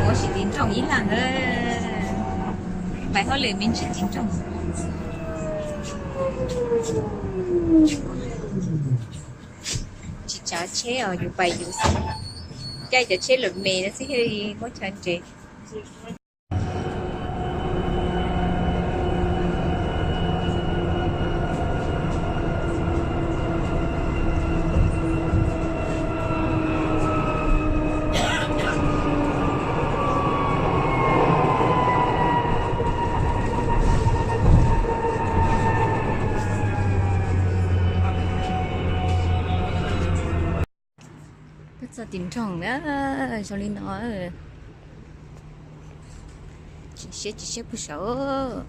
Sim tiv nroog ib leeg, pais hauj lwm me ntsis tiv nroog. Tsis tsav tsheb os, yus pais yus xwb, caij cov tsheb lawm me no xwb thiaj li muaj chaw nres. Peb txog tim nroog na, zoo li no. Tsis siab tsis siab puag saud.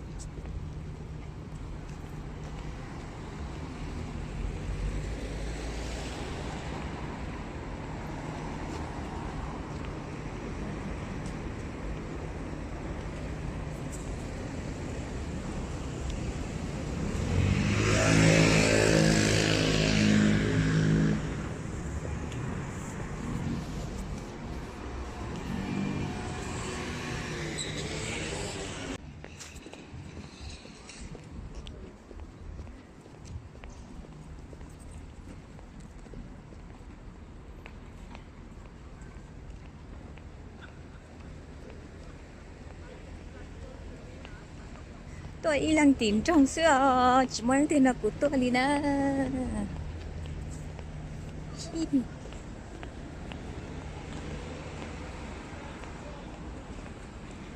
Tuaj ib leeg tim nroog xwb os, tsis muaj leej twg nrog kuv tuaj li na.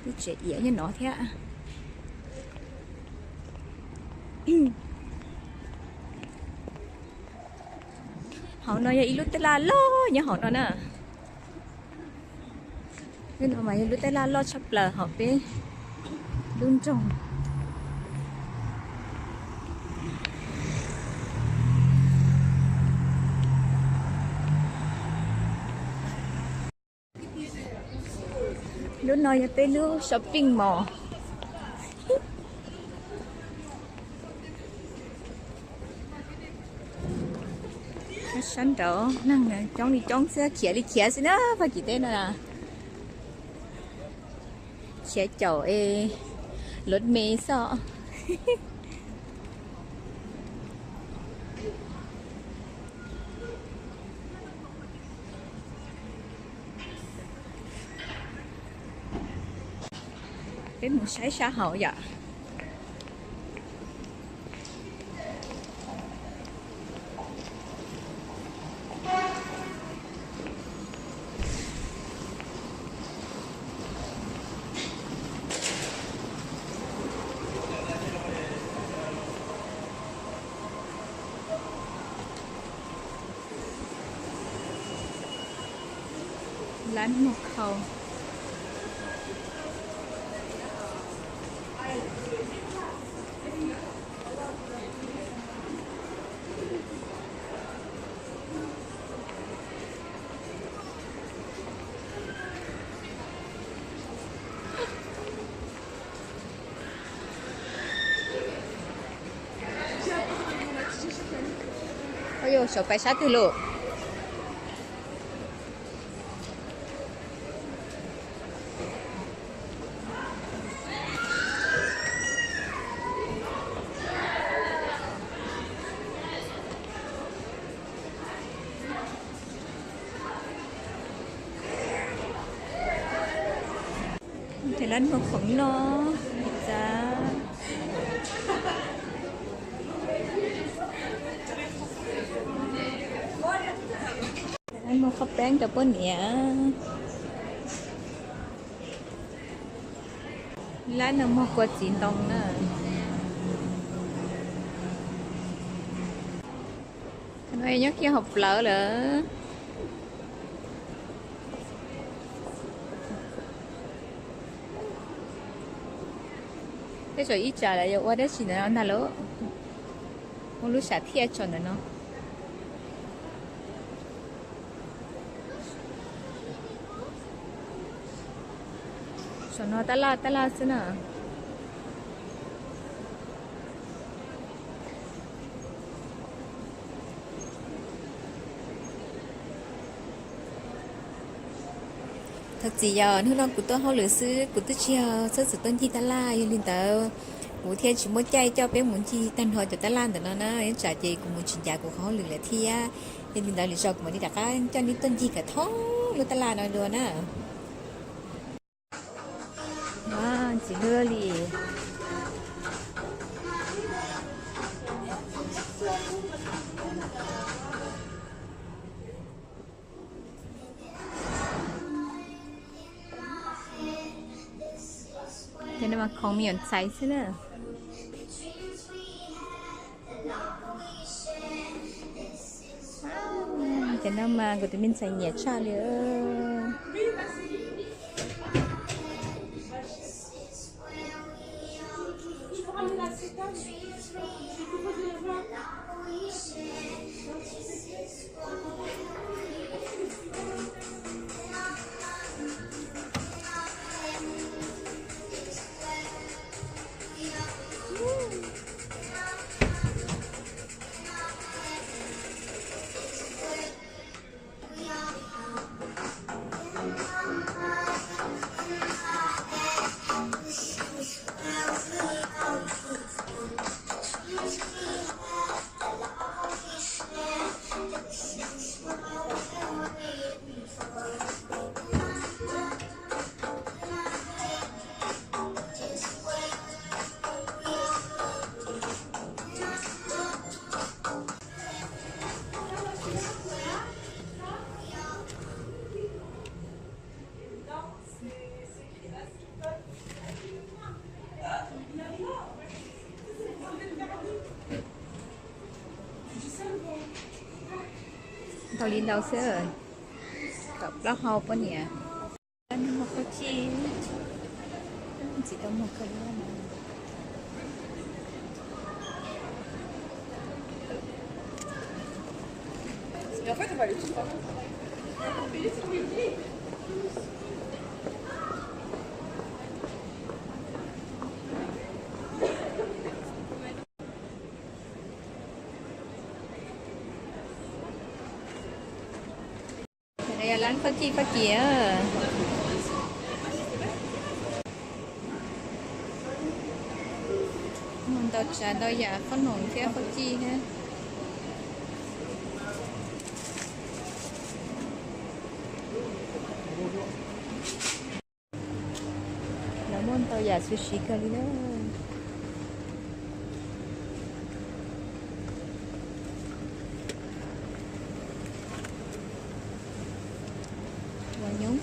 Twb tseem iav nyob no thiab. Hauv no yog ib lub tej laj loj nyob hauv no na. Lub no mas yog lub tej laj loj tshaj plaws hauv peb lub nroog. Lub no yog peb lub shopping mall. Sab nraud neeg coob li coob xwb, khiav li khiav xwb na Fab Kis teb no. Khiav caum es lov me xwb. Peb mus saib sab hauv yom. Lab muag khau. Ua yuav xyov pais sab twg lauj. Ces lab muag khoom no, txav, lab muag qhob peeb rau poj niam. Lab no muag kua txiv ntoo na. No nyob kiag hauv plawv lawm. Tej zaum ib tsam lawv yuav ua dab tsi ntawm no ntag lauj. Muaj lub sam thiaj tso ntawm no. Saum no tab laj tab laj xwb na. Txiv yog hnub no kuv tuaj hauj lwm xwb, kuv twb tsis yog txhob txwm tuaj ncig tab laj, yog li ntawd kuv thiaj tsis muaj caij coj peb mus ncig tag nrho cov tab laj ntawm no na, ib tsam ces kuv mus tsis ncav kuv qhov hauj lwm lawm thiab. Yog li ntawd lwm zaus kuv mam li rov qab coj neb tuaj ncig kom thoob lub tab laj no dua na. Txiv hlub li. Cov no mas khoom me nyuam ntxhais xwb na. Cov no mas kuv tus me ntxhais nyiam tshaj li. Ntau li ntau xwb, kaum plaub hau poj niam. Muag qauv ci, ntxim tau muag kawg li. Yog lab qauv ci Fab Kis. Muag ntau tsav ntau yam qhob noom thiab qauv ci thiab. Lawv muaj ntau yam txhua siv kawg li na. Ua nyob.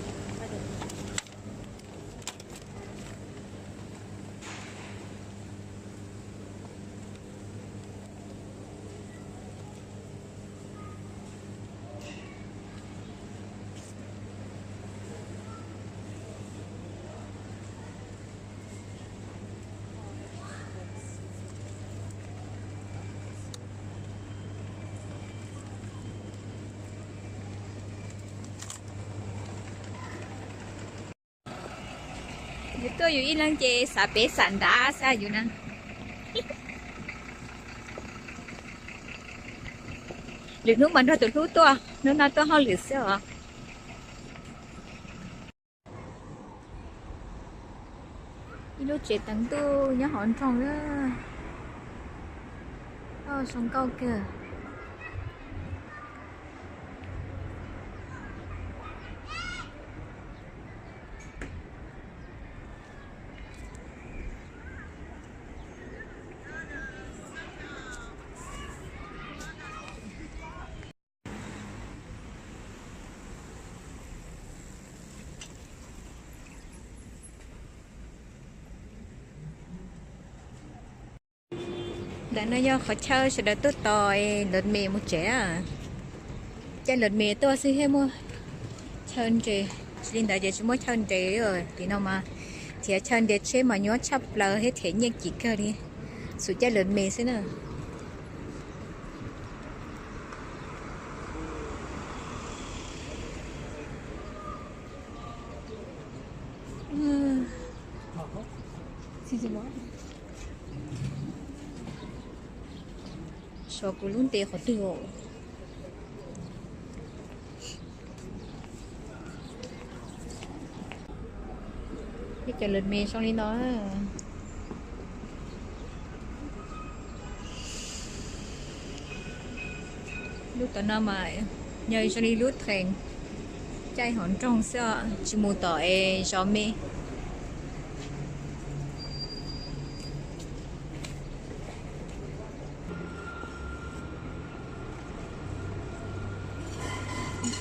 Yus tuaj yus ib leeg ces xav pem xav nrad xwb yus na. Lwm hnub mas nrog tus hlub tuaj, hnub no tuaj hauj lwm xwb os. Ib lub tsev teev ntuj nyob hauv nroog na. Zoo nkauj kawg. Ntawm no yog qhov chaw sawv daws tuaj tos lawv me mus tsev. Caij lawv me tuaj xwb thiaj muaj chaw nres, tsis li ntawd ces tsis muaj chaw nres li. Tim no mas thiab chaw nres tsheb mas nyuaj tshaj plaws thiab them nyiaj kim kawg li, xum caij lawv me xwb na. Xyov kuv lub ntev qhov twg os. Cov lwm me zoo li no. Lub tom no mas yog zoo li lub theem caij hauv nroog xwb, tsis mus tom es zov me.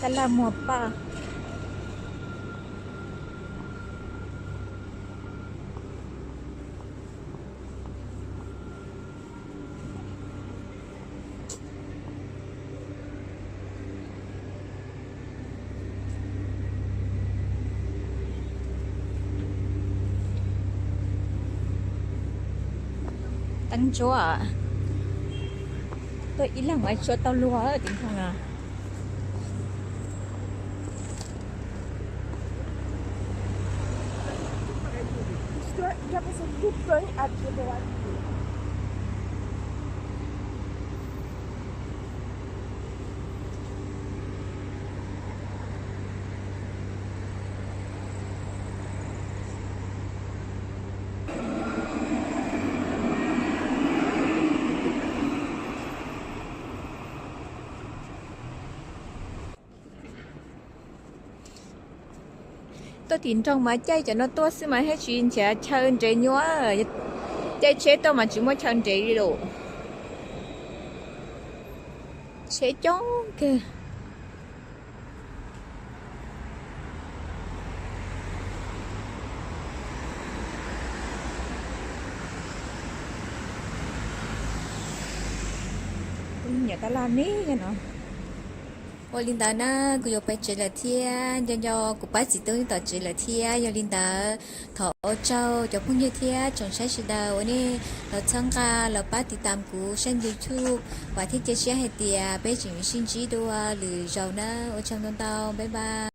Tab laj muag paj. Teeb ntsuab, tuaj ib leeg mas tsuab tau luag tim nroog no. Tuaj tim nroog mas caij cov no tuaj xwb mas thiaj tsis nrhiav chaw nres nyuaj. Caij tsheb tuaj mas tsis muaj chaw nres li lawm. Tsheb coob kawg. Kuv niam tab laj me no. Ua li ntawd na, kuv yuav pais tsev lawm thiab, nco nco kuv pab txiv tub tom tsev lawm thiab. Yog li ntawd, thov ua tsaug cov phooj ywg thiab tsoom saib sawv daws uas nej los txhawb nqa los pab tiv tam kuv sab YouTube. Vam thiab cia siab hais tias peb tseem sib ntsib dua lwm zaus na. Ua tsaug ntau ntau, bye bye.